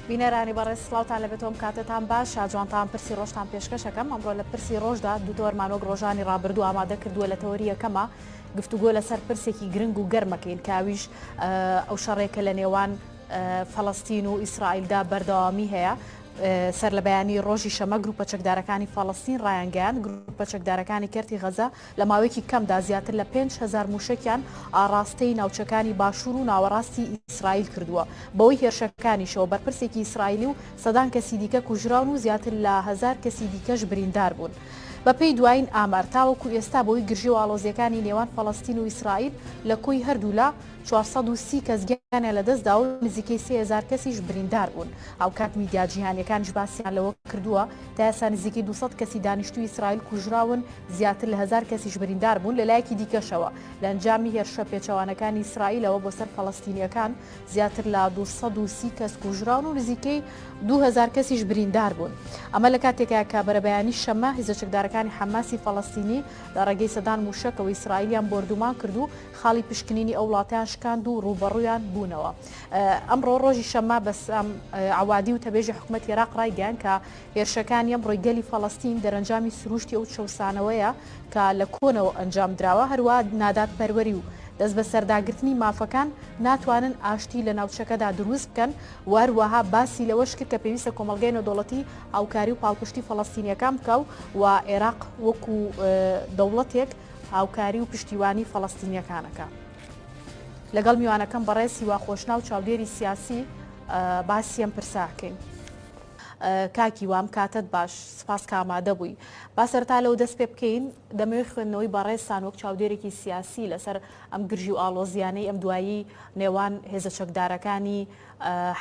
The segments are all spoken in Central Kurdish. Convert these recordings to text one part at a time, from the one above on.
بینەرانی بەڕێز سڵاوتان لەبێت ئەم کاتەتان باش شاجوانتان پرسی ڕۆژتان پێشکەشەکەم ئەمڕۆ لە پرسی ڕۆژدا دوو تەوەرمان وەک ڕۆژانی ڕابردوو ئامادە کردووە لە تەوەری یەکەمە گفتوگۆ لەسەر پرسێکی گرنگ و گەرمەکەین کە ئەویش ئەو شەڕێکە لە نێوان فەڵەستین و ئیسرائیلدا بەردەوامی هەیە. سەر لە بەیانی ڕۆژی شەمە گروپە چەکدارەکانی فەڵەستین ڕایانگەیاند گروپە چەکدارەکانی کەرتی غەزە لە ماوەیەکی کەمدا زیاتر لە 5000 موشەکیان ئاڕاستەی ناوچەکانی باشوور و ناوەڕاستی ئیسرائیل کردووە بەوەی هێرشەکانیشەوە بەرپرسێکی ئیسرائیلی و سەدان کەسی دیکە کوژراون و زیاتر لە هەزار کەسی دیکەش بریندار بوون. بەپێی دوایین ئامار تاوەکو ئێستا بەهۆی گرژی و ئاڵۆزییەکانی نێوان فەڵەستین و ئیسرائیل لە کۆی هەردوولا 430 کەس گیانیان لەدەستدا و نزیکەی 3000 کەسیش بریندار بوون. هاوکات میدیا جیهانییەکانیش باسیان لەوە کردووە تا ئێستا نزیکەی 200 کەسی دانیشتووی ئیسرائیل کوژراون، زیاتر لە هەزار کەسیش بریندار بوون. لەلایەکی دیکەشەوە لە ئەنجامی هێرشە پێچەوانەکانی ئیسرائیلەوە بۆ سەر فەڵەستینییەکان زیاتر لە 230 کەس کوژراون و نزیکەی 2000 کەسیش بریندار بوون. ئەمە لە کاتێکایە کە بەرەبەیانی شەممە هێزە چەکدارەکانی حەماسی فەڵەستینی لە ڕێگەی سەدان مووشەکەوە ئیسرائیلیان بۆردومان کرد و خاڵی پشکنینی ئەو وڵاتەیان شکاند و ڕووبەڕوویان بوونەوە. ئەمڕۆ ڕۆژی شەممە بەسام عەوادی وتەبێژی حکومەتی عێراق ڕایگەیاند کە هێرشەکانی ئەمڕۆی گەلی فەڵەستین دەرەنجامی سرووشتی ئەو چەوسانەوەیە کە لە کۆنەوە ئەنجامدراوە، هەروەها نادادپەروەری و دەستبەسەرداگرتنی مافەکان ناتوانن ئاشتی لە ناوچەکەدا دروست بکەن و هەروەها باسی لەوەش کرد کە پێویستە کۆمەڵگای نێودەوڵەتی هاوکاری و پاڵپشتی فەڵەستینییەکان بکا و عێراق وەکو دەوڵەتێک هاوکاری و پشتیوانی فەڵەستینییەکان ئەکا. لەگەڵ میوانەکەم بەڕێز هیوا خۆشناو چاودێری سیاسی باسی ئەم پرسە ئەکەین. کاک هیوام کاتت باش سپاس کە ئامادە بووی. با سەرەتا لەوە دەست پێ بکەین دەمەوێت خوێندنەوەی بەڕێزتان وەک چاودێرێکی سیاسی لەسەر ئەم گرژی و ئاڵۆزیانەی ئەم دوایی نێوان هێزە چەکدارەکانی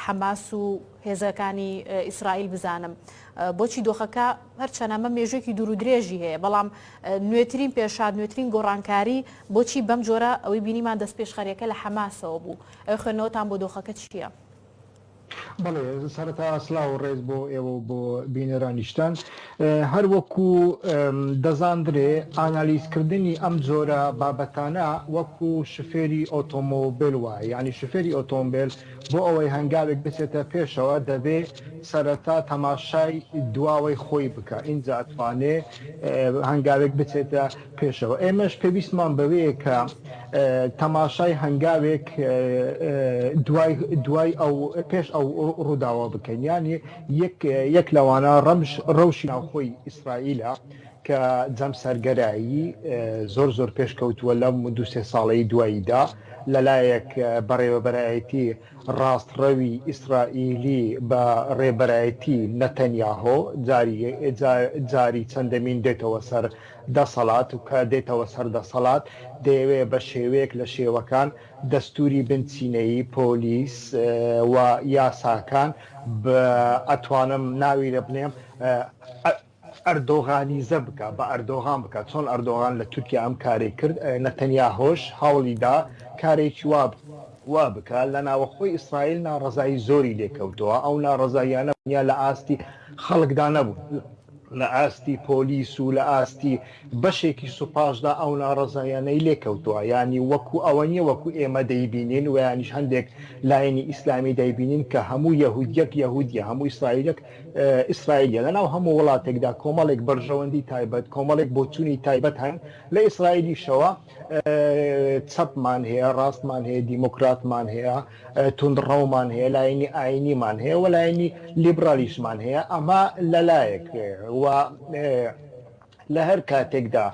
حەماس و هێزەکانی ئیسرائیل بزانم. بۆچی دۆخەکە هەرچەند ئەمە مێژوویەکی دوور و درێژی هەیە بەڵام نوێترین پێشهات نوێترین گۆڕانکاری بۆچی بەم جۆرە ئەوەی بینیمان دەستپێشخەریەکە لە حەماسەوە بوو ئەوێ خوێندنەوەتان بۆ دۆخەکە چییە؟ بەڵێ سەرەتا سلاو و ڕێز بۆ ئێوە و بۆ بینەرانیشتان. هەر وەکو دەزاندرێ ئانالیزکردنی ئەم جۆرە بابەتانە وەکو شفێری ئۆتۆمۆبێل وایە، یانی شفێری ئۆتۆمبێل بۆ ئەوەی هەنگاوێک بچێتە پێشەوە دەبێ سەرەتا تەماشای دواوەی خۆی بکا ئینجا ئەتوانێ هەنگاوێک بچێتە پێشەوە. ئێمەش پێویستمان بەوەیە کە تەماشای هەنگاوێک دوای دوای ئەو پێش ئەو ڕووداوە بکەین. یانی یەک یەک لەوانە ڕەمش ڕەوشی ناوخۆی ئیسرائیلە کە جەمسەرگەرایی زۆر زۆر پێشکەوتووە لەم دوو سێ ساڵەی دواییدا، لەلایەک بەڕێوەبەرایەتی ڕاستڕەوی ئیسرائیلی بە ڕێبەرایەتی نەتەنیاهۆ جاری جاری چەندەمین دێتەوە سەر دەسەڵات و کە دێتەوە سەر دەسەڵات دەیەوێ بە شێوەیەک لە شێوەکان دەستووری بنچینەیی، پۆلیس و یاساکان بە ئەتوانم ناوی لێ بنێم ئەردۆغانیزە بکا، بە ئەردۆغان بکا، چۆن ئەردۆغان لە تورکیا ئەم کارەی کرد، نەتەنیاهۆش هەوڵی دا کارێکی وا وا بکا، لە ناوەخۆی ئیسرائیل ناڕەزایی زۆری لێ کەوتەوە، ئەو ناڕەزاییانە تەنیا لە ئاستی خەڵکدا نەبوون، لە ئاستی پۆلیس و لە ئاستی بەشێکی سوپاشدا ئەو ناڕەزاییانەی لێ کەوتووە، یانی وەکو ئەوە نییە وەکو ئێمە دەیبینین و یانیش هەندێک لایەنی ئیسلامی دەیبینین کە هەموو یەهودیەک یەهودیە، هەموو ئیسرائیلێک ئیسرائیلیە. لەناو هەموو وڵاتێکدا کۆمەڵێک بەرژەوەندی تایبەت، کۆمەڵێک بۆچوونی تایبەت هەن، لە ئیسرائیلیشەوە چەپمان هەیە، ڕاستمان هەیە، دیموکراتمان هەیە، توندڕەومان هەیە، لایەنی ئایینیمان هەیە و لایەنی لیبرالیشمان هەیە، ئەمە لەلایەک و لە هەر کاتێکدا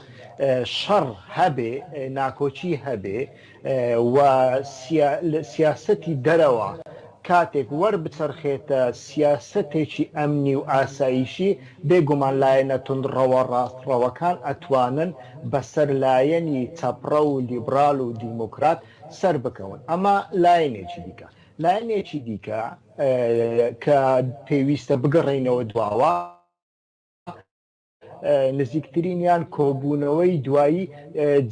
شەڕ هەبێ، ناکۆکی هەبێ و سیاسەتی دەرەوە کاتێک وەربچەرخێتە سیاسەتێکی ئەمنی و ئاسایشی، بێگومان لایەنە توندڕەوە ڕاستڕەوەکان ئەتوانن بەسەر لایەنی چەپڕەو و لیبرال و دیموکرات سەربکەون. ئەمە لایەنێکی دیکە. لایەنێکی دیکە کە پێویستە بگەڕێینەوە دواوە، نزیکترینیان کۆبوونەوەی دوایی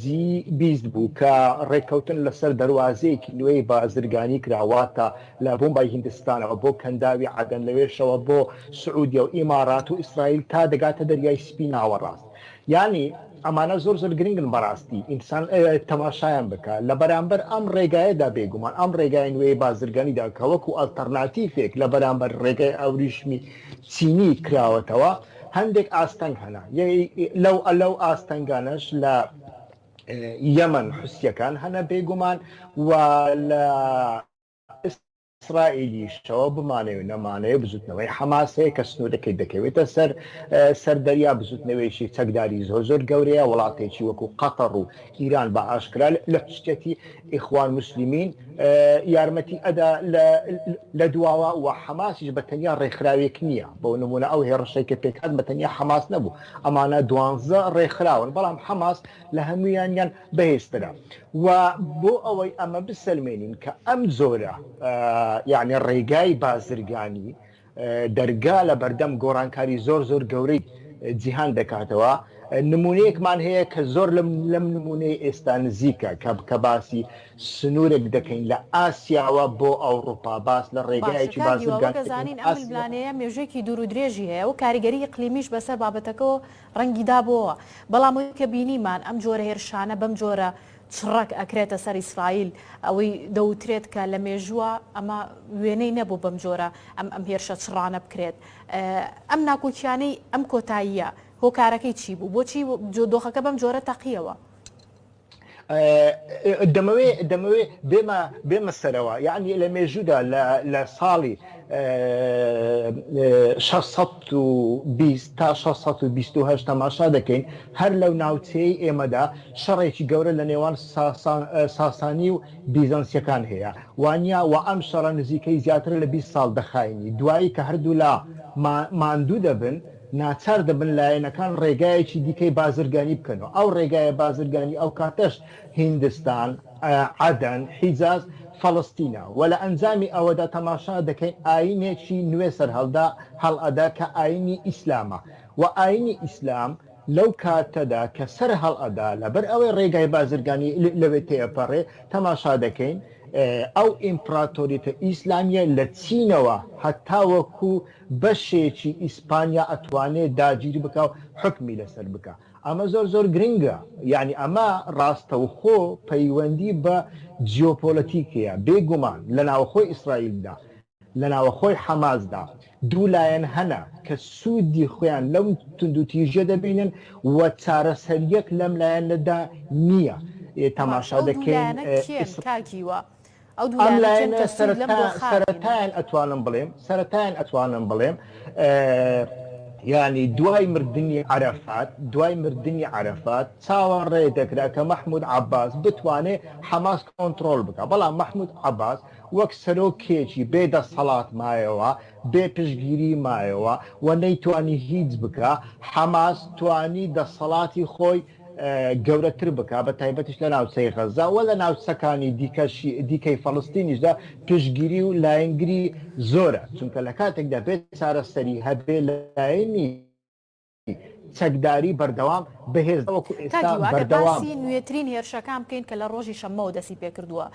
جی 20 بوو کە ڕێککەوتن لەسەر دەروازەیەکی نوێی بازرگانی کرا، واتە لە بۆمبای هیندستانەوە بۆ کەنداوی عەدەن، لەوێشەوە بۆ سعودیە و ئیمارات و ئیسرائیل تا دەگاتە دەریای سپی ناوەڕاست. یانی. ئەمانە زۆر زۆر گرنگن بەڕاستی ئینسان تەماشایان بکە لە بەرامبەر ئەم ڕێگایەدا بێگومان ئەم ڕێگای نوێی بازرگانیدا کە وەکو ئەلتەرناتیفێک لە بەرامبەر ڕێگای ئاوریشمی چینی کراوەتەوە هەندێک ئاستەنگ هەنا لەو لەو ئاستەنگانەش لە یەمەن حوسیەکان هەنە بێگومان و لە ئیسرائیلیشەوە بمانەوێ و نەمانەوێ بزوتنەوەی حەماس هەیە کە سنوورەکەی دەکەوێتە سەر سەر دەریا، بزوتنەوەیەکی چەکداری زۆر زۆر گەورەیە، وڵاتێکی وەکو قەتەڕ و ئیران بە ئاشکرا لە پشتیەتی، ئیخوان موسلیمین یارمەتی ئەدا لە دواوە و حەماسیش بە تەنیا ڕێکخراوێک نییە، بۆ نمونە ئەو هێڕشەی کە پێکهات بە تەنیا حەماس نەبوو، ئەمانە دوانزە ڕێکخراون، بەڵام حەماس لە هەموویانیان بەهێزترە و بۆ ئەوەی ئەمە بسەلمێنین کە ئەم جۆرە یعنی ڕێگای بازرگانی دەرگا لە بەردەم گۆڕانکاری زۆر زۆر گەورەی جیهان دەکاتەوە نمونەیەکمان هەیە کە زۆر لەم لەم نمونەی ئێستا نزیکە کە کە باسی سنوورێک دەکەین لە ئاسیاوە بۆ ئەوروپا باس لە باشە ڕێگایەکی کاک هیوا بازرگانی وەک دەکەین ئەزانین ئەم ئاسیا ململانێیە مێژوویەکی دوور و درێژی هەیە و کاریگەری ئیقلیمیش بەسەر بابەتەکەوە ڕەنگی دابۆوە، بەڵام ئەوەی کە بینیمان ئەم جۆرە هێرشانە بەم جۆرە چڕەک ئەکرێتە سەر ئیسرائیل، ئەوەی دەوترێت کە لە مێژووە ئەمە وێنەی نەبوو بەم جۆرە ئەم ئەم هێرشە چڕانە بکرێت. ئەم ناکۆکیانەی ئەم کۆتاییە هۆکارەکەی چی بوو؟ بۆچی دۆخەکە بەم جۆرە تەقیەوە؟ دەمەوێ دەمەوێ بێمە بێمە سەرەوە یعنی لە مێژوودا لە ساڵی 620 تا 628 تەماشا دەکەین هەر لەو ناوچەیەی ئێمەدا شەڕێکی گەورە لە نێوان ساسانی و بیزەنسیەکان هەیە وانە و ئەم شەڕە نزیکەی زیاتر لە 20 ساڵ دەخاینی دوایی کە هەردوولا ماندوو دەبن ناچار دەبن لایەنەکان ڕێگایەکی دیکەی بازرگانی بکەن و ئەو ڕێگایە بازرگانی ئەو کاتەش هیندستان، عەدەن، حیجاز، فەڵەستینە و لە ئەنجامی ئەوەدا تەماشا دەکەین ئایینێکی نوێ سەرهەڵدا هەڵئەدا کە ئایینی ئیسلامە و ئایینی ئیسلام لەو کاتەدا کە سەر هەڵئەدا لەبەر ئەوەی ڕێگای بازرگانی لەوێ تێئەپەڕێ تەماشا دەکەین ئەو ئیمپراتۆریەتە ئیسلامیە لە چینەوە هەتاوەکو بەشێکی ئیسپانیا ئەتوانێ داگیر بکا و حوکمی لەسەر بکا ئەمە زۆر زۆر گرنگە یانی ئەمە ڕاستەوخۆ پەیوەندی بە جیۆپۆلەتیک هەیە بێ گومان لە ناوەخۆی ئیسرائیلدا لە ناوەخۆی حەماسدا دوو لایەن هەنە کە سوودی خۆیان لەم توندوتیژیە دەبینن و چارەسەریەک لەم لایەنەدا نییە باشە تەماشا ئەو دوو دەکەین لایەنە کێن کاک هیوا؟ ئەو دوو ئەم لایەنە کێن لایەنە کە سوود لەم سەرەتا دۆخە ئەبینن؟ سەرەتایان ئەتوانم بڵێم سەرەتایان ئەتوانم بڵێم یانی دوای مردنی عەرەفات دوای مردنی عەرەفات چاوەڕێ دەکرا کە مەحمود عەباس بتوانێ حەماس کۆنتڕۆڵ بکا بەڵام مەحمود عەباس وەک سەرۆکێکی بێ دەسەڵات مایەوە بێ پشتگیری مایەوە و نەیتوانی هیچ بکا حەماس توانی دەسەڵاتی خۆی گەورەتر بکا بە تایبەتیش لە ناوچەی غەزە و لە ناوچەکانی دیکەشی دیکەی فەڵستینیشدا پشتگیری و لایەنگری زۆرە چونکە لە کاتێکدا بێ چارەسەری هەبێ لایەنی چەکداری بەردەوام بەهێز وەکو کاک ئێستا هیوا ئەگەر بەردەوام باسی نوێترین هێرشەکان بکەین کە لە ڕۆژی شەممەوە دەستی پێکردووە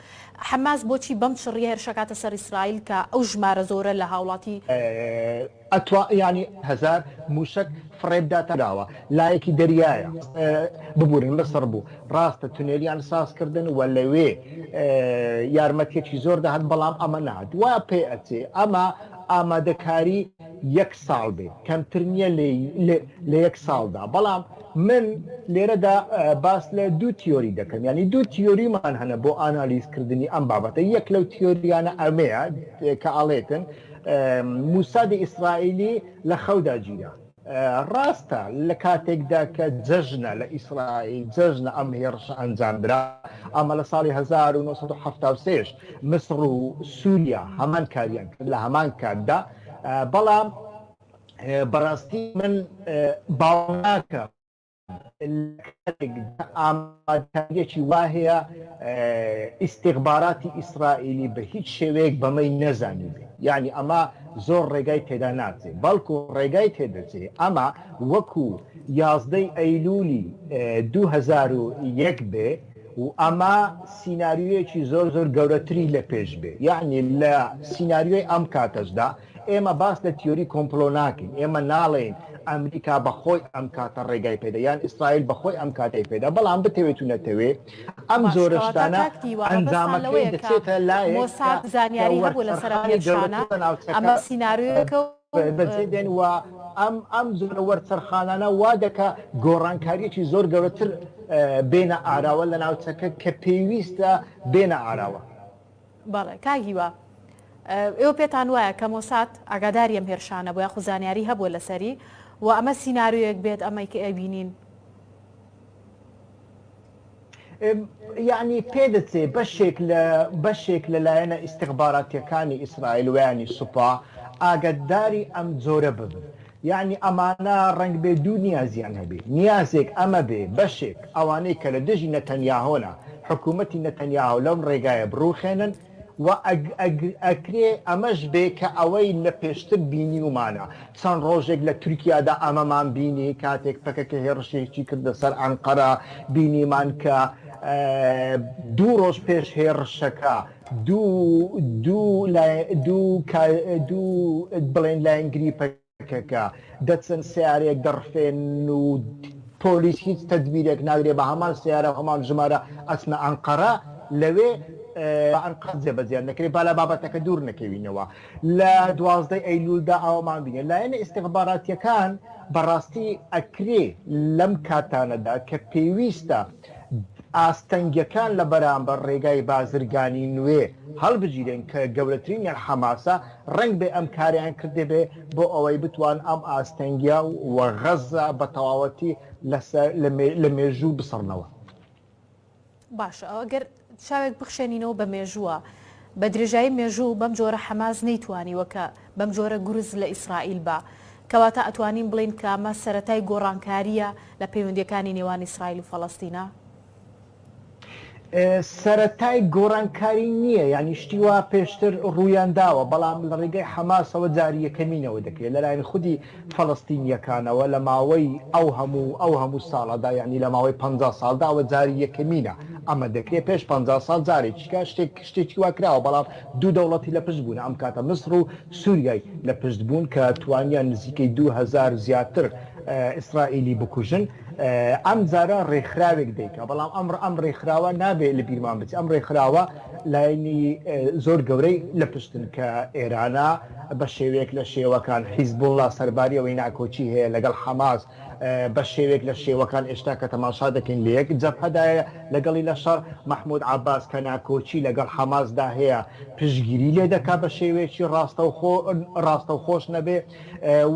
حەماس بۆچی بەم چڕیە هێرشەکاتە سەر ئیسرائیل کە ئەو ژمارە زۆرە لە هاوڵاتی ئەتوا یانی هەزار موشەک فڕێ بداتە داوە لایەکی دەریایە ببورن مسڕ بوو ڕاستە تونێلیان ساز کردن و لەوێ یارمەتیەکی زۆر دەهات بەڵام ئەمە نەهات وا پێ ئەچێ ئەمە ئامادەکاری یەک ساڵ بێ کەمتر نییە لە یەک ساڵدا بەڵام من لێرەدا باس لە دوو تیۆری دەکەم یعنی دوو تیۆریمان هەنە بۆ ئانالیزکردنی ئەم بابەتە یەک لەو تیۆریانە ئەمەیە کە ئەڵێتن موسادی ئیسرائیلی لە خەودا گیرا. ڕاستە لە کاتێکدا کە جەژنە لە ئیسرائیل، جەژنە ئەم هێڕشە ئەنجامدرا، ئەمە لە ساڵی 1973 میسڕ و سووریا هەمان کاریان کرد لە هەمان کاتدا، بەڵام بەڕاستی من باوەڕ ناکەم لەکاتێکدا ئامادەکارییەکی وا هەیە ئیستیخباراتی ئیسرائیلی بە هیچ شێوەیەک بەمەی نەزانیبێ، یانی ئەمە زۆر ڕێگای تێدا ناچێ، بەڵکو ڕێگای تێدەچێ ئەمە وەکو یازدەی ئەیلولی 2001 بێ و ئەمە سیناریۆیەکی زۆر زۆر گەورەتری لە پێش بێ، یانی لە سیناریۆی ئەم کاتەشدا ئێمە باس لە تیۆری کۆمپلۆ ناکەین، ئێمە ناڵێین ئەمریکا بە خۆی ئەم کاتە ڕێگای پێدا یان ئیسرائیل بە خۆی ئەم کاتەی پێدا، بەڵام بتەوێت و نەتەوێ ئەم باش جۆرە کەواتە شتانە کاک هیوا مەبەستان ئەنجامەکەی لەوەیە کە دەچێتە لایەک کە مۆساد کە زانیاری هەبوو لەسەر ئەم وەرچەرخانی هێرشانە، گەورەتر لە ناوچەکە ئەمە سیناریۆیەکە و بەجێ دێن و ئەم ئەم جۆرە وەرچەرخانانە وا دەکا گۆڕانکارییەکی زۆر گەورەتر بێنە ئاراوە لە ناوچەکە کە پێویستە بێنە ئاراوە. بەڵێ کاک هیوا ئێوە پێتان وایە کە مۆساد ئاگاداری ئەم هێرشانە بوو یاخود زانیاری هەبووە لەسەری و ئەمە سیناریۆیەک بێت ئەمەی کە ئەبینین؟ یەعنی پێدەچێ بەشێک لە بەشێک لە لایەنە ئیستخباراتیەکانی ئیسرائیل ویانی سوپا ئاگاداری ئەم جۆرە ببن. یەعنی ئەمانە ڕەنگبێ دوو نیازیان هەبێ، نیازێک ئەمە بێ بەشێک ئەوانەی کە لە دژی نەتەنیاهۆنە حکوومەتی نەتەنیاهۆ لەم ڕێگایە بڕووخێنن و ئەکرێ ئەمەش بێ کە ئەوەی لە پێشتر بینیومانە چەند ڕۆژێک لە تورکیادا ئەمەمان بینی کاتێک پەکەکە هێڕشێکی کردە سەر ئەنقەرە بینیمان کە دوو ڕۆژ پێش هێڕشەکە دوو دوو دوو دوو بڵێن لایەنگری پەکەکە دەچن سیارەیەک دەڕفێنن و پۆلیس هیچ تەدبیرێک ناگرێ بە هەمان سیارە و هەمان ژمارە ئەچنە ئەنقەرە لەوێ بە ئەنقەست جێبەجێیان دەکرێت با لە بابەتەکە دوور نەکەوینەوە لە دوازدەی ئەیلولدا ئەوەمان بینێ لایەنە ئیستخباراتیەکان بەڕاستی ئەکرێ لەم کاتانەدا کە پێویستە ئاستەنگیەکان لە بەرامبەر ڕێگای بازرگانی نوێ هەڵبگیرێن کە گەورەترینیان حەماسە، ڕەنگبێ ئەم کارەیان کردبێ بۆ ئەوەی بتوان ئەم ئاستەنگیە و غەززە بە تەواوەتی لەسەر لە مێژوو بسڕنەوە. باشە ئەگەر چاوێک بخشێنینەوە بە مێژووە، بە درێژایی مێژوو بەم جۆرە حەماس نەیتوانیوە کە بەم جۆرە گورز لە ئیسرائیل با. کەواتە ئەتوانین بڵێین کە ئەمە سەرەتای گۆڕانکارییە لە پەیوەندییەکانی نێوان ئیسرائیل و فەڵەستینا؟ سەرەتای گۆڕانکاری نییە، یانی شتی وا پێشتر ڕوویان داوە، بەڵام لە ڕێگەی حەماسەوە جاری یەکەمینەوە دەکرێت لەلایەن خودی فەڵەستینییەکانەوە لە ماوەی ئەو هەموو ئەو هەموو ساڵەدا، یانی لە ماوەی 50 ساڵدا ئەوە جاری یەکەمینە ئەمە دەکرێت، پێش 50 ساڵ جارێکیکە شتێک شتێکی وا کراوە، بەڵام دوو دەوڵەتی لە پشت بوون، ئەم کاتە میسڕ و سوریای لە پشت بوون کە توانیان نزیکەی 2000 زیاتر ئیسرائیلی بکوژن، ئەم جارە ڕێکخراوێک دەیکا، بەڵام ئەم ئەم ڕێکخراوە نابێ لە بیرمان بچێت، ئەم ڕێکخراوە لایەنی زۆر گەورەی لە پشتن کە ئێرانە بە شێوەیەک لە شێوەکان، حیزبوڵڵا سەرباری ئەوەی ناکۆکی هەیە لەگەڵ حەماس بە شێوەیەک لە شێوەکان ئێشتا کە تەماشا دەکەین لە یەک جەبهەدایە لەگەڵی لە شەڕ، مەحمود عەباس کە ناکۆکی لەگەڵ حەماسدا هەیە پشتگیری لێ دەکا بە شێوەیەکی ڕاستەوخۆ ڕاستەوخۆش نەبێ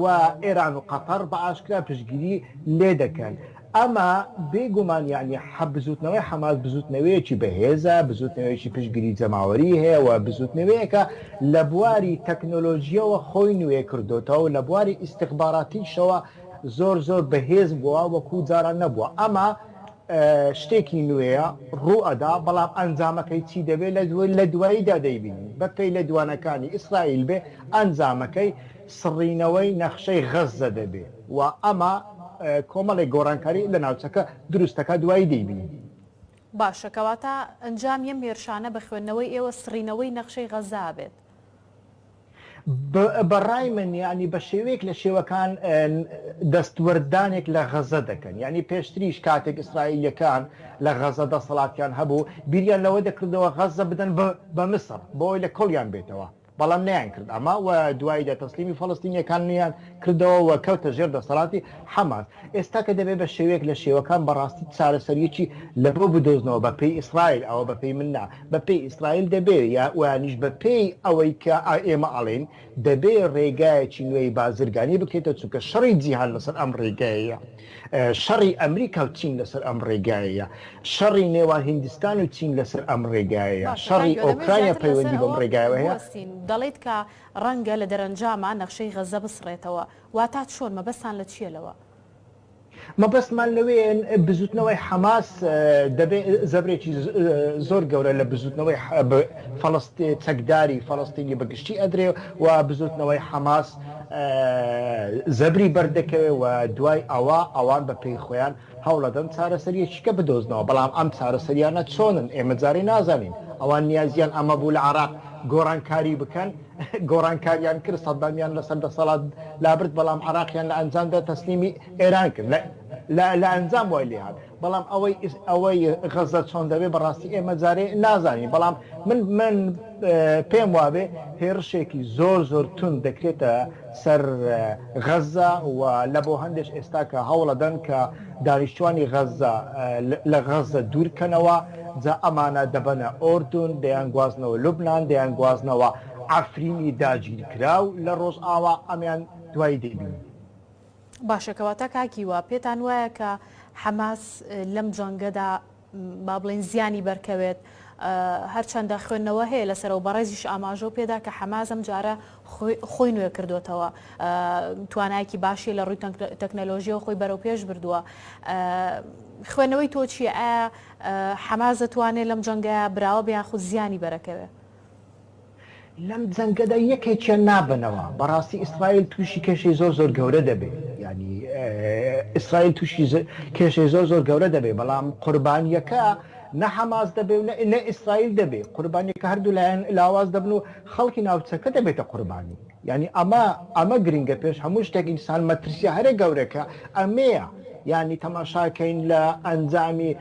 و ئێران و قەتەڕ بە ئاشکرا پشتگیری لێ دەکەن. ئەمە بێ گومان یەعنی بزووتنەوەی حەماس بزووتنەوەیەکی بەهێزە، بزووتنەوەیەکی پشتگیری جەماوەری هەیە و بزووتنەوەیەکە لە بواری تەکنۆلۆژییەوە خۆی نوێ کردۆتەوە و لە بواری ئیستخباراتیشەوە زۆر زۆر بەهێز بووە وەکوو جاران نەبووە. ئەمە شتێکی نوێیە ڕوو ئەدا، بەڵام ئەنجامەکەی چی دەبێ لە دواییدا دەیبینین. بە پێی لێدوانەکانی ئیسرائیل بێ ئەنجامەکەی سڕینەوەی نەخشەی غەززە دەبێ و ئەمە کۆمەڵێک گۆڕانکاری لە ناوچەکە دروست دەکات دوایی دەیبینین. باشە کەواتە ئەنجامی ئەم هێرشانە بە خوێندنەوەی ئێوە سڕینەوەی نەخشەی غەززە ئەبێت؟ بە ڕای من یانی بە شێوەیەک لە شێوەکان دەستوەردانێک لە غەزە دەکەن یانی پێشتریش کاتێک ئیسرائیلیەکان لە غەزە دەسەڵاتیان هەبوو بیریان لەوە دەکردەوە غەزە بدەن بە میسڕ بۆ ئەوەی لە کۆڵیان بێتەوە بەڵام نەیانکرد ئەمە و دواییدا تەسلیمی فەڵەستینیەکانیان کردەوە و کەوتە ژێر دەسەڵاتی حەماس. ئێستا کە دەبێت بە شێوەیەک لە شێوەکان بەڕاستی چارەسەریەکی لە بۆ بدۆزنەوە بە پێی ئیسرائیل ئەوە بە پێی من نا بە پێی ئیسرائیل دەبێ یا ویانیش بە پێی ئەوەی کە ئێمە ئەڵێین دەبێ ڕێگایەکی نوێی بازرگانی بکرێتەوە چونکە شەڕی جیهان لەسەر ئەم ڕێگایەیە شەڕی ئەمریکا و چین لەسەر ئەم ڕێگایەیە شەڕی نێوان هیندستان و چین لەسەر ئەم ڕێگایەیە، باشە کاک شەڕی هیوا دەمەوێت ئۆکرانیا زیاتر لەسەر پەیوەندی بەم ئەوە ڕێگایەوە هەیە. بوەستین، دەڵێیت کە ڕەنگە لە دەرەنجاما نەخشەی غەززە بسڕێتەوە، واتا چۆن؟ مەبەستان لە چییە لەوە؟ مەبەستمان لەوەیە بزوتنەوەی حەماس دەبێ زەبرێکی زۆر گەورە لە بزوتنەوەی چەکداری فەڵەستینی بە گشتی ئەدرێ و بزوتنەوەی حەماس زەبری بەردەکەوێ و دوای ئەوە ئەوان بە پێی خۆیان هەوڵەدەن چارەسەریەکیکە بدۆزنەوە، بەڵام ئەم چارەسەریانە چۆنن ئێمە جارێ نازانین، ئەوان نیازیان ئەمە بوو لە عێراق گۆڕانکاری بکەن، گۆڕانکاریان کرد، سەدامیان لەسەر دەسەڵات لابرد، بەڵام عێراقیان لە ئەنجامدا تەسلیمی ئێران کرد، لە ئەنجام وای لێهات. بەڵام ئەوەی ئەوەی غەزە چۆن دەبێ بەڕاستی ئێمە جارێ نازانین، بەڵام من من پێم وابێ هێڕشێکی زۆر زۆر توند دەکرێتە سەر غەزە و لە بۆ هەندێش ئێستا کە هەوڵەدەن کە دانیشتوانی غەزە لە غەزە دوورکەنەوە، جا ئەمانە دەبەنە ئۆردون، دەیانگوازنەوە لوبنان، دەیانگوازنەوە عەفرینی داگیرکراو لە ڕۆژئاوا، ئەمیان دوایی دەیبینین. باشە کەواتە کاک هیوا پێتان وایە کە حەماس لەم جەنگەدا با بڵێین زیانی بەرکەوێت هەرچەندە خوێندنەوە هەیە لەسەرەوە بەڕێزیش ئاماژەو پێدا کە حەماس ئەم جارە خۆی نوێ کردوتەوە توانایەکی باشی لە ڕووی تەکنەلۆژیەوە خۆی بەرەو پێش بردووە خوێندنەوەی تۆ چییە ئایا حەماس دەتوانێت لەم جەنگەیە براوە بێ یاخود زیانی بەرەکەوێ؟ لەم جەنگەدا یەکێکیان نابەنەوە بەڕاستی ئیسرائیل تووشی کێشەی زۆر زۆر گەورە دەبێ یانی ئیسرائیل تووشی کێشەی زۆر زۆر گەورە دەبێ بەڵام قوربانیەکە نە حەماس دەبێ و نە ئیسرائیل دەبێ قوربانیەکە هەردوو لایەن لاواز دەبن و خەڵکی ناوچەکە دەبێتە قوربانی یانی ئەمە ئەمە گرنگە پێش هەموو شتێک ئینسان مەترسیە هەرە گەورەکە ئەمەیە یانی تەماشاکەین لە ئەنجامی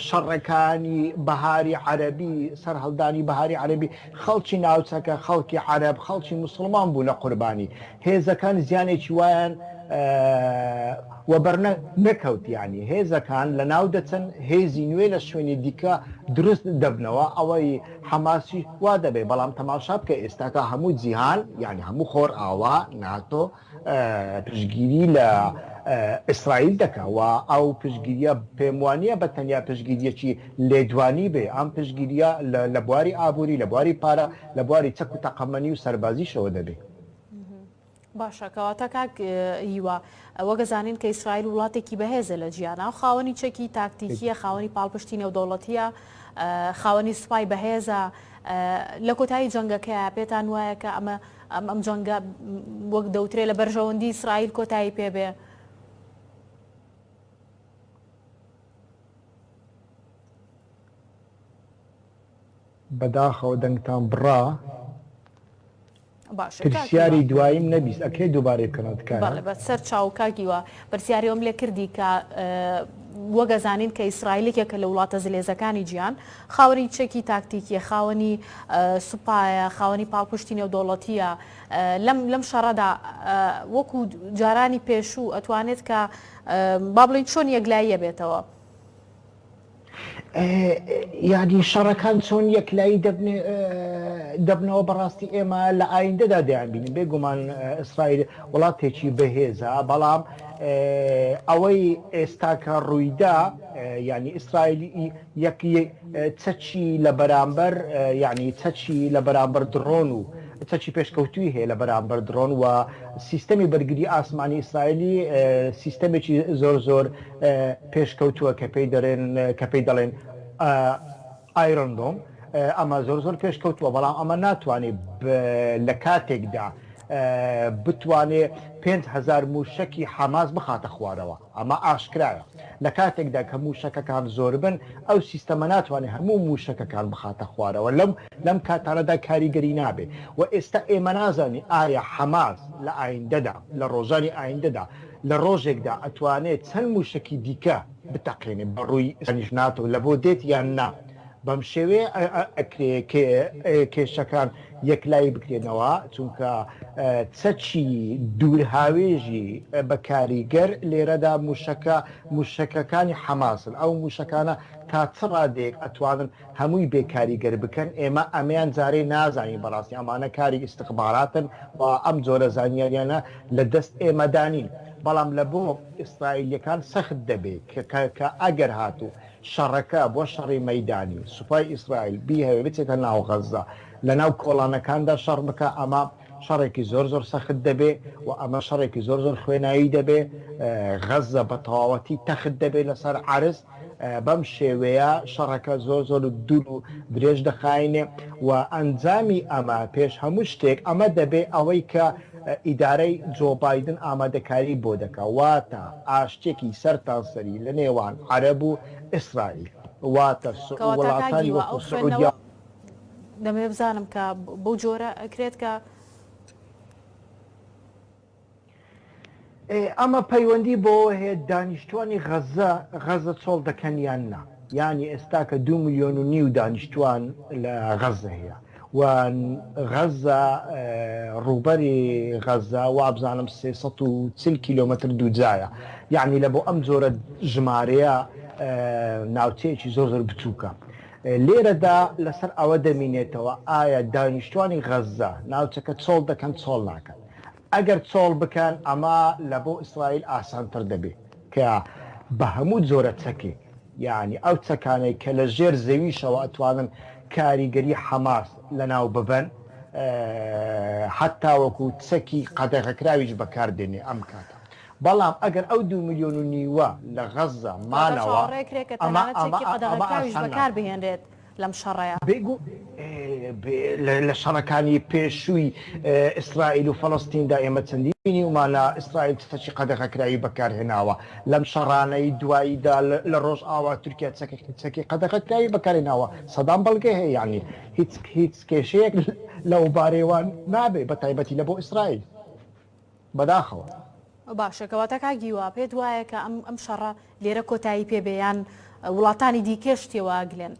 شەڕەکانی بەهاری عەرەبی سەرهەڵدانی بەهاری عەرەبی خەڵکی ناوچەکە خەڵکی عەرەب خەڵکی موسڵمان بوونە قوربانی هێزەکان زیانێکی وایان وەبەر نەکەوت یانی هێزەکان لەناو دەچن هێزی نوێ لە شوێنی دیکە دروست دەبنەوە ئەوەی حەماسیش وا دەبێ بەڵام تەماشا بکە ئێستاکە هەموو جیهان یانی هەموو خۆرئاوا ناتۆ پشتگیری لە ئیسرائیل دەکا و ئەو پشتگیریە پێم وانیە بە تەنیا پشتگیریەکی لێدوانی بێ ئەم پشتگیریە لە بواری ئابووری لە بواری پارە لە بواری چەک و تەقەمەنی و سەربازیشەوە دەبێ. باشە کەواتە کاک هیوا وەک ئەزانین کە ئیسرائیل وڵاتێکی بەهێزە لە جیهانا و خاوەنی چەکی تاکتیکیە خاوەنی پاڵپشتی نێودەوڵەتیە خاوەنی سوپای بەهێزە لە کۆتایی جەنگەکەیە پێتان وایە کە ئەمە ئەم ئەم جەنگە وەک دەوترێ لە بەرژەوەندی ئیسرائیل کۆتایی پێ بێ؟ بەداخەوە دەنگتان بڕا. پرسیاری دواییم نەبیست ئەکرێ دووبارەی بکەنەوە تکایە؟ بەڵێ بە سەر چاو کاک هیوا پرسیاری ئەوم لێ کردی کە وەک ئەزانین کە ئیسرائیل یەکێکە لە وڵاتە زلێزەکانی جیهان خاوەنی چەکی تاکتیکیە خاوەنی سوپایە خاوەنی پاڵپشتی نێودەوڵەتیە لەم لەم شەڕەدا وەکو جارانی پێشوو ئەتوانێت کە با بڵێین چۆن یەکلاییە بێتەوە؟ یانی شەڕەکان چۆن یەکلایی دەبنەوە بەڕاستی ئێمە لە ئایندەدا دەیانبینین بێگومان ئیسرائیل وڵاتێکی بەهێزە بەڵام ئەوەی ئێستاکە ڕوویدا یعنی ئیسرائیل یەک چەکی لە بەرامبەر یعنی چەکی لە بەرامبەر دڕۆن و چەکی پێشکەوتوی هەیە لە بەرامبەر دڕۆن و سیستەمی بەرگری ئاسمانی ئیسرائیلی سیستەمێکی زۆر زۆر پێشکەوتووە کە پێی دەرێن کە پێی دەڵێن Iron Dome ئەمە زۆر زۆر پێشکەوتووە بەڵام ئەمە ناتوانێت لە کاتێکدا بتوانێ 5هزار موشکی حەماس بخاتە خوارەوە ئەمە ئاشکرایە لە کاتێکدا کە موشەکەکان زۆر بن ئەو سیستەمە ناتوانێت هەموو موشەکەکان بخاتە خوارەوە لەم لەم کاتانەدا کاریگەری نابێت و ئێستا ئێمە نازانین ئایا حەماس لە ئایندەدا لە ڕۆژانی ئایندەدا لە ڕۆژێکدا ئەتوانێ چەند موشەکی دیکە بتەقێنێ بە ڕووی ئیسرائیلیش ناتۆ لە بۆ دێت یان نا بەم شێوەیە ئەکرێ کێشەکان یەکلایی بکرێنەوە چونکە چەکی دوورهاوێژی بە کاریگەر لێرەدا موشەکە موشەکەکانی حەماسن ئەو موشەکانە تا چ ڕادەیەک ئەتوانن هەمووی بێ کاریگەر بکەن ئێمە ئەمەیان جارێ نازانین بەڕاستی ئەمانە کاری ئیستخباراتن و ئەم جۆرە زانیاریانە لە دەست ئێمەدا نین بەڵام لە بۆ ئیسرائیلیەکان سەخت دەبێ کە ئەگەر هاتوو شەڕەکە بۆ شەڕی مەیدانی سوپای ئیسرائیل بیهەوێ بچێتە ناو غەززە لە ناو کۆڵانەکاندا شەڕ بکا ئەمە شەڕێکی زۆر زۆر سەخت دەبێ و ئەمە شەڕێکی زۆر زۆر خوێناوی دەبێ، غەززە بە تەواوەتی تەخت دەبێ لەسەر عەرز، بەم شێوەیە شەڕەکە زۆر زۆر دوور و درێژ دەخاینێ و ئەنجامی ئەمە پێش هەموو شتێک ئەمە دەبێ ئەوەی کە ئیدارەی جۆ بایدن ئامادەکاری بۆ دەکا واتە ئاشتیەکی سەرتاسەری لە نێوان عەرەب و ئیسرائیل واتە کەواتە کاک وڵاتانی هیوا وەکو ئەو خوێندنەوە سعودیا. دەمەوێت بزانم کە بەو جۆرە ئەکرێت کە. ئەمە پەیوەندی بەوە هەیە دانیشتوانی غەزە غەزە چۆڵ دەکەن یان نا یانی ئێستا کە دوو ملیۆن و نیو دانیشتوان لە غەزە هەیە و غەزە ڕووبەری غەزە وابزانم 340 کیلۆمەتر دووجایە یعنی لە بۆ ئەم جۆرە ژمارەیە ناوچەیەکی زۆر زۆر بچووکە لێرەدا لەسەر ئەوە دەمینێتەوە ئایا دانیشتوانی غەزە ناوچەکە چۆڵ دەکەن چۆڵ ناکەن ئەگەر چۆڵ بکەن ئەمە لە بۆ ئیسرائیل ئاسانتر دەبێت کە بە هەموو جۆرە چەکێک یانی ئەو چەکانەی کە لە ژێر زەویشەوە ئەتوانن کاریگەری حەماس لەناو ببەن هەتاوەکو چەکی قەدەغەکراویش بەکار دێنێ ئەم کاتە بەڵام ئەگەر ئەو دوو ملیۆن و نیوە لە غەززە واتە مانەوە چاوەڕێ کرێ کە ئەمە تەنانەت ئەمە چەکی ئەمە قەدەغەکراویش ئاسان بەکار نابێ. بهێنرێت لەم شەڕەیا. بێگو لە شەڕەکانی پێشووی ئیسرائیل و فەڵەستیندا ئێمە چەندین بینیومانە ئیسرائیل چەکی قەدەغەکراوی بەکارهێناوە، لەم شەڕانەی دواییدا لە ڕۆژئاوا تورکیا چەکی قەدەغەکراوی بەکارهێناوە، سەدان بەڵگە هەیە یانی هیچ هیچ کێشەیەک لەوبارەیەوە نابێ بەتایبەتی لە بۆ ئیسرائیل بەداخەوە. باشە کەواتە کاک هیوا پێت وایە کە ئەم ئەم شەڕە لێرە کۆتایی پێ بێ یان وڵاتانی دیکەش تێوەئەگلێن؟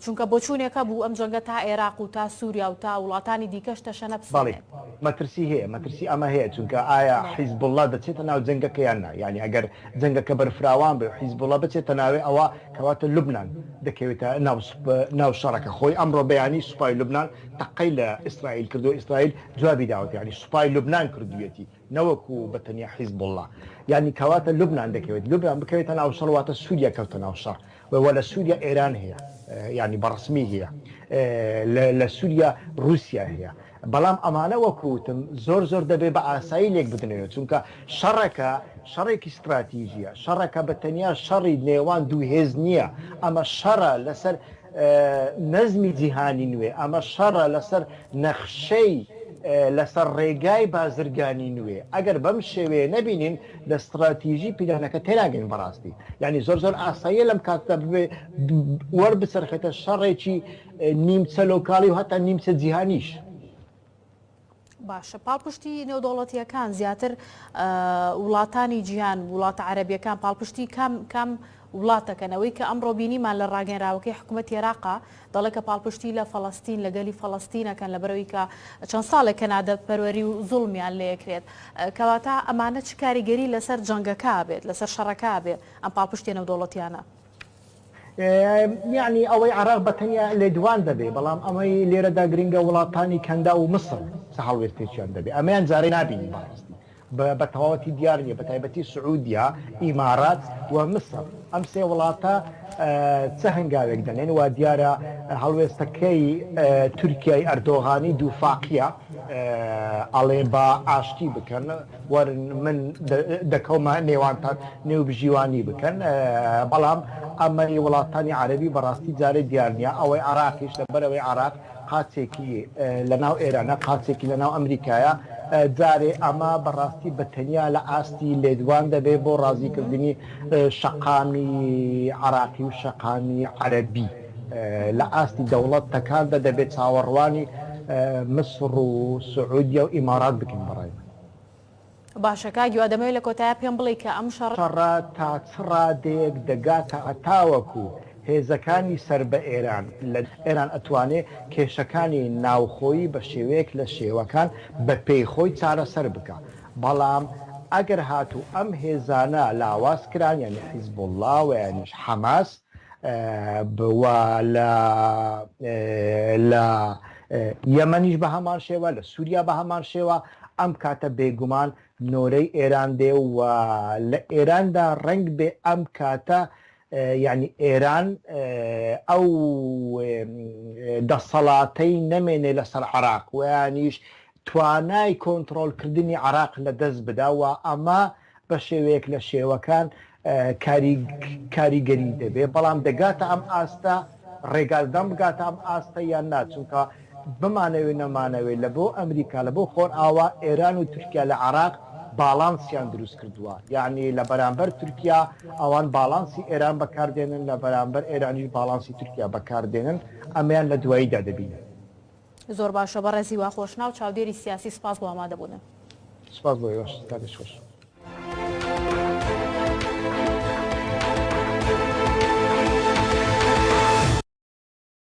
چونکە بۆچوونێک هەبوو ئەم جەنگە تا ئێراق و تا سووریا و تا وڵاتانی دیکەش تەشەنە بەڵی بسێنێت. مەترسی هەیە، مەترسی ئەمە هەیە، چونکە ئایا بەڵێ. حیزبوڵڵا دەچێتە ناو جەنگەکە یان نا؟ یانی ئەگەر جەنگەکە بەرفراوان بێ و حیزبوڵڵا بچێتە ناوێ ئەوا کەواتە لوبنان دەکەوێتە ناو ناو شەڕەکە. خۆی ئەمڕۆ بەیانی سوپای لوبنان تەقەی لە ئیسرائیل کردووە، ئیسرائیل جوابی داوەتەوە، یانی سوپای لوبنان کردوویەتی. نەوەکو بە تەنیا حیزبوڵڵا. یانی کەواتە لوبنان دەکەوێت. لوبنان بکەوێتە ناو شەڕ واتە سووریا کەوتە ناو شەڕ. وە لە سووریا ئێران هەیە. یانی بە ڕەسمی هەیە. لە سووریا ڕووسیا هەیە. بەڵام ئەمانە وەکو وتم زۆر زۆر دەبێ بە ئاسایی لێک بدرێنەوە. چونکە شەڕەکە شەڕێکی ستراتیژییە. شەڕەکە بە تەنیا شەڕی نێوان دوو هێز نییە. ئەمە شەڕە لەسەر نەزمی جیهانی نوێ، ئەمە شەڕە لەسەر نەخشەی لەسەر ڕێگای بازرگانی نوێ، ئەگەر بەم شێوەیە نەبینین لە ستڕاتیژی پیلانەکە تێناگەین بەڕاستی یانی زۆر زۆر ئاساییە لەم کاتەدا ببێ وەربچەرخێتە شەڕێکی نیمچە لۆکاڵی و هەتا نیمچە جیهانیش. باشە پاڵپشتی نێودەوڵەتیەکان زیاتر وڵاتانی جیهان وڵاتە عەرەبیەکان پاڵپشتی کام کام وڵات دەکەن ئەوەی کە ئەمڕۆ بینیمان لە ڕاگەنراوەکەی حکوومەت عێراقا دەڵێ کە پاڵپشتی لە فەڵەستین لە گەلی فەڵەستینەکەن لە بەرەوەی کە چەند ساڵێک کە نادەپەروەری و زوڵمیان لێکرێت کەواتە ئەمانە چ کاریگەری لەسەر جەنگەکە بێت لەسەر شەڕەکە بێ ئەم پاڵپشتیە نێودەوڵەتیانە؟ یەعنی ئەوەی عێراق بە تەنیا لێدوان دەبێ، بەڵام ئەمەی لێرەدا گرنگە وڵاتانی کەنداو و میسر چ هەڵوێستێکیان دەبێ، ئەمەیان جارێ نابینین بەڕاستی بە تەواوەتی دیار نییە، بەتایبەتی سعودیە، ئیمارات و میسر، ئەم سێ وڵاتە چ هەنگاوێک دەنێن، وا دیارە هەڵوێستەکەی تورکیای ئەردۆغانی دووفاقییە، ئەڵێ با ئاشتی بکەن، وەرن من دەکەومە نێوانتان نێوبژیوانی بکەن، بەڵام ئەمەی وڵاتانی عەرەبی بەڕاستی جارێ دیار نییە، ئەوەی عێراقیش لەبەرئەوەی عێراق قاچێکی لەناو ئێرانە قاچێکی لەناو ئەمریکایە، جارێ ئەمە بەڕاستی بە تەنیا لە ئاستی لێدوان دەبێ بۆ ڕازیکردنی شەقامی عێراقی و شەقامی عەرەبی. لە ئاستی دەوڵەت تەکاندا دەبێت چاوەڕوانی میسڕ و سعودیە و ئیمارات بکەین بەڕای من. باشە کاک هیوا دەمەوێت لە کۆتایا پێم بڵێی کە ئەم شەڕە. شەڕە تا چ ڕادەیەک دەگاتە تاوەکو هێزەکانی سەر بە ئێران لە ئێران ئەتوانێ کێشەکانی ناوخۆیی بە شێوەیەک لە شێوەکان بە پێی خۆی چارەسەر بکا بەڵام ئەگەر هاتوو ئەم هێزانە لاواز کران یانی حیزبوڵڵا و یانیش حەماس و لە لە یەمەنیش بە هەمان شێوە، لە سووریا بە هەمان شێوە، ئەم کاتە بێگومان نۆرەی ئێران دێ و لە ئێراندا ڕەنگ بێ ئەم کاتە یانی ئێران ئەو دەسەڵاتەی نەمێنێ لەسەر عێراق و یانیش توانای کۆنتڕۆڵکردنی عێراق لە دەست بدا و ئەمە بە شێوەیەک لە شێوەکان کاریگەری دەبێ، بەڵام دەگاتە ئەم ئاستە، ڕێگادان بگاتە ئەم ئاستە یان نا، چونکە بمانەوێ نەمانەوێ لە بۆ ئەمریکا، لە بۆ خۆرئاوا، ئێران و تورکیا لە عێراق باڵانسیان دروست کردووە، یەعنی لە بەرامبەر تورکیا ئەوان باڵانسی ئێران بەکار دێنن، لە بەرامبەر ئێرانیش باڵانسی تورکیا بەکار دێنن، ئەمەیان لە دواییدا دەبینن. زۆر باشە بەڕێز هیوا خۆشناو چاودێری سیاسی سپاس بۆ ئامادەبوونت. سپاس بۆ ئێوەش کاتێکی خۆش.